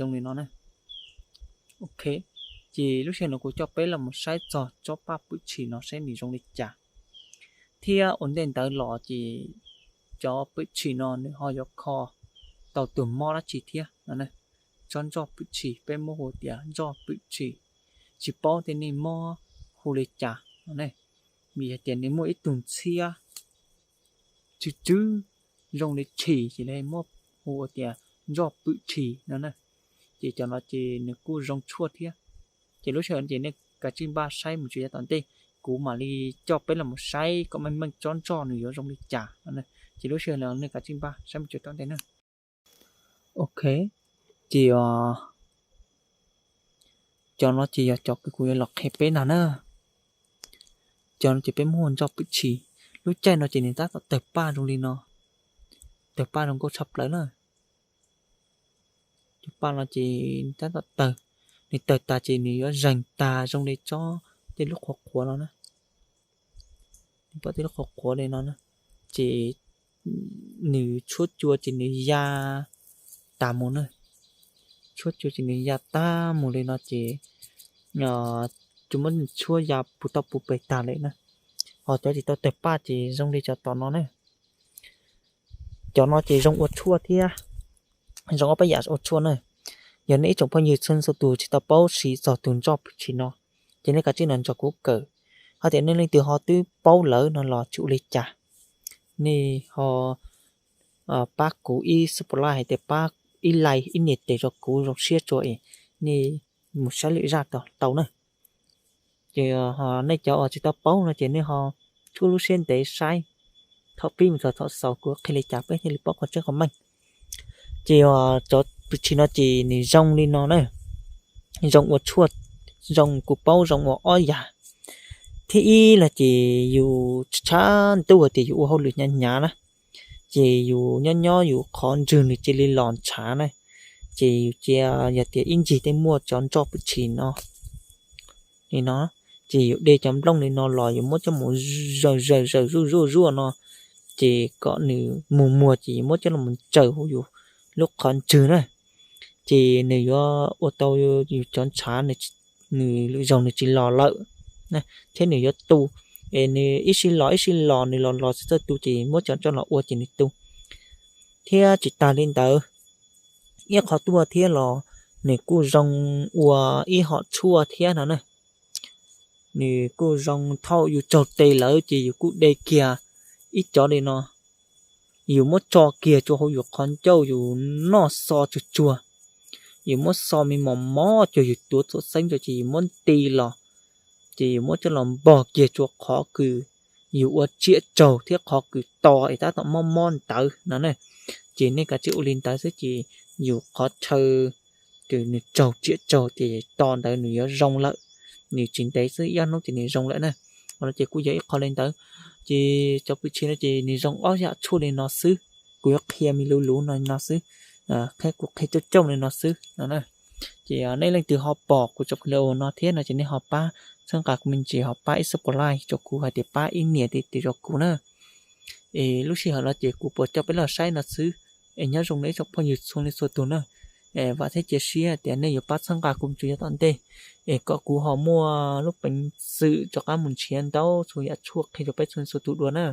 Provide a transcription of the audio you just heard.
zoo li no na. Ok, ces lub sij hawm no kuv coj peb los mus saib txog tsob paj pwm tshis no saib nws zoo li cas. Thiab ua ntej ntawd los ces cov pwm tshis no nws ho yuav kho tau tus mob dab tsi thiab no. Tsob ntsoj pwm tshis peb muab hu tias ntsoj pwm tshis, tsis paub tias nej muab hu li cas no ne. Vim hais tias nws muaj ib tug ntxhiab tsw tsw zoo li tshis ces lawv muab hu ua tias ntsoj pwm tshis no na. Ces cov no ces nws kuj zoo tshuaj thiab. Ces lub sij hawm ces nej kav tsij npaj saib mus tso yav tom ntej, kuv mam li coj peb los mus saib kom meej meej tsob ntsoj nws yuav zoo li cas no. Ces lub sij hawm no nej kav tsij npaj saib mus tso tom ntej na. Ok, ces cov no ces yog cov kuv yuav los qhia peb no na. Cov no ces peb muab hu ntsoj pwm tshis. Lub caij no ces nws tab tom tawg paj zoo li no, tawg paj zoo nkauj tshaj plaws na. Cov paj no ces tab tom tawg, nws tawg tas ces nws yuav zeeg tag zoo li tsob tej lub qhuav qhuav no na. Nws pom tej lub qhuav qhuav li no na, ces nws tshuab cua ces nws ya tag mus na. Tshuab cua ces nws ya tag mus li no ces tsuas muab tshuab ya puv toj puv pes tag lawm na. Ho cov tsis tau tawg paj ces zoo li cov tom no na. Cov no ces zoo ua tshuaj thiab, zoo ob peb yam ua tshuaj na. Yog nej ib tsoom phooj ywg txhua leej txhua tus tsis tau paub siv txog tus ntsoj pwm tshis no, ces nej kav tsij los nrog kuv kawm. Hos tias nej leej twg ho twb paub lawm no los tsis ua li cas, nej ho pab kuv ib subscribe hais tias pab ib like ib nias tes rau kuv zoo siab tso es nej mus saib lwm zaj tau na. Ces nej cov uas tsis tau paub no ces nej ho tshuab lub siab ntev saib thaum pib mus txog thaum xaus kuv qhia li cas peb thiaj li paub qhov tseeb qhov meej. Ces cov pwm tshis no ces nws zoo li no na, zoo ua tshuaj, zoo kuv paub zoo ua ob yam. Thib ib los ces yus tshab ntuj hais tias yus ua hauj lwm hnyav hnyav na, ces yus nyob nyob yus qhov ntswg nws cia li los ntshav na, ces yus cia yog tias ib ncig tej muaj cov ntsoj pwm tshis no li no, ces yus de cov nplooj li no los yus muab coj mus zaws zaws zaws zuj zuj zuaj no, ces kom nws mus muag ces yus muab coj los tsaws hauv yus lub qhov ntswg na, ces nws yuav ua tau yus cov ntshav nws lwm zaus nws tsis los lawm, thiab nws yuav tu, es nws ib sij los ib sij los nws los los tsis txawj tu ces muab cov coj los ua ces nws tu. Thiab tsis tas li ntawd, ib qhov tuaj thiab los nws kuj zoo ua ib hom tshuaj thiab no na. Nws kuj zoo thaum yus tsaug tes lawm ces yus kuj de kiag ib cov li no, yus muab tso kiag rau hauv yus qhov ncauj yus noj xo tsuag tsuag, yus muab xo me mos mos cuag yus tuav txhuam xeeb rau ces yus muab nti los, ces yus muab coj los npog kiag rau qhov kws yus ua tsiaj tsaug thiab qhov kws to es tab tom mob mob ntawd no na. Ces nej kav tsij ua li ntawd xwb ces yus qhov chaw kws nws tsaug tsiaj tsaug ces to ntawd nws yuav zoo lawm, nws tsis ntev xwb ib ob hnub ces nws zoo lawm na. Qhov no ces kuj yog ib qho li ntawd. Ces cov pwm tshis no ces nws zoo ob yam tshuaj li no xwb, kuv yuav qhia me luv luv no no xwb, qhia kuv qhia coob coob li no xwb no na. Ces nej leej twg ho pom kuv cov video no thiab no ces nej ho pab txhawb nqa kuv me ntsis ho pab ib subscribe rau kuv hais tias pab ib nias tes rau kuv na. Es lub sij hawm no ces kuv puas coj peb los saib no xwb. Es nyob zoo nej ib tsoom phooj ywg txhua leej txhua tus na. Vam thiab cia siab tias nej yuav pab txhawb nqa kuv mus txog yav tom ntej, es kom kuv ho muaj lub peev xwm rov qab mus nrhiav ntau txhua yam tshuaj qhia rau peb txhua leej txhua tus dua na.